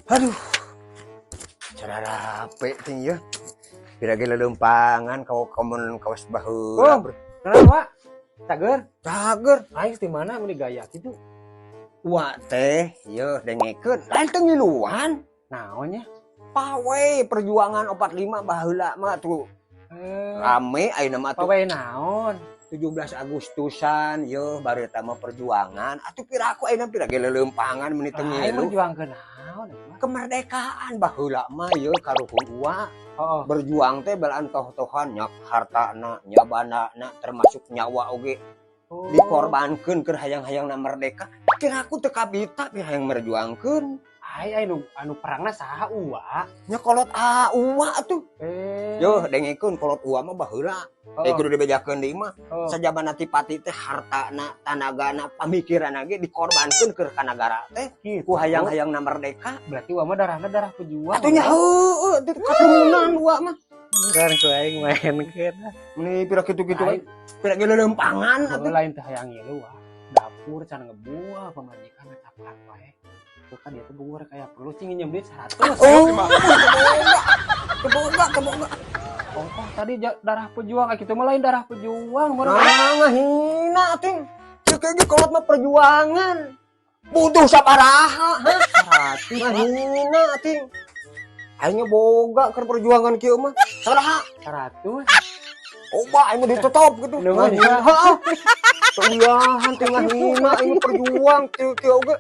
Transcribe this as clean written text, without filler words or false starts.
Aduh. Cara rape ting ya. Pira ge lelempangan kau komun kawas baheula. Oh, kenapa? Cager. Cager. Aing di mana mun gaya kitu? Wa teh, yeuh, dengekeun. Lain teh ngiluan. Naon nya? Pawe perjuangan 45 baheula mah tuh. Eh, Rame ayeuna mah tuh. Pawe naon? 17 Agustusan yeuh, bareta mah perjuangan. Atuh pira aku ayeuna pira ge lelempangan meuni teu Aing ngilu. Berjuangkeun naon atuh mah? Kemerdekaan baheula mah yeuh, karuhun uwa. Berjuang teh belaan toh-tohan nya, hartana nya, bandana, termasuk nyawa oge dikorbankeun keur hayang-hayangna merdeka. Kira aku teu kabita pi hayang merjuangkeun. Ai ai nu anu perangna saha, uwa? Nya kolot a uwa tuh. Eh. Yo, dengekeun, kolot uwa mah baheula. Eh, kudu dibejakeun deui mah. Sajabana pati teh hartana, tanagana, pamikiranna ge dikorbankeun keur ka nagara teh Gitu. ku hayang-hayangna merdeka. Berarti uwa mah darahna darah pejuang. Atuh nya heueuh, teh katurunan uwa mah. Kan ku aing mainkeun. Meni pira kitu-kitu Aing pira ge lelempangan Kalau atuh. Lain teh hayang ngilu, wah. Dapur can ngebuah, pamajikan capat wae. Tuh kan dia tuh bugur kayak perlu sih nginjem duit 100. Oh, teboga. Teboga, teboga. Oh, oh, tadi darah pejuang kayak gitu mah lain darah pejuang meureun. Nah, ngahina atuh. Cek ge kolot mah perjuangan. Butuh sabaraha, hah? 100. Ngahina atuh. Aing boga keur perjuangan kieu mah. Sabaraha? 100. Oba aing mah ditutup gitu. Nuhun, Ngahina. ya. Heeh. Teuyahan teh ngahina aing mah perjuang kieu kieu oge.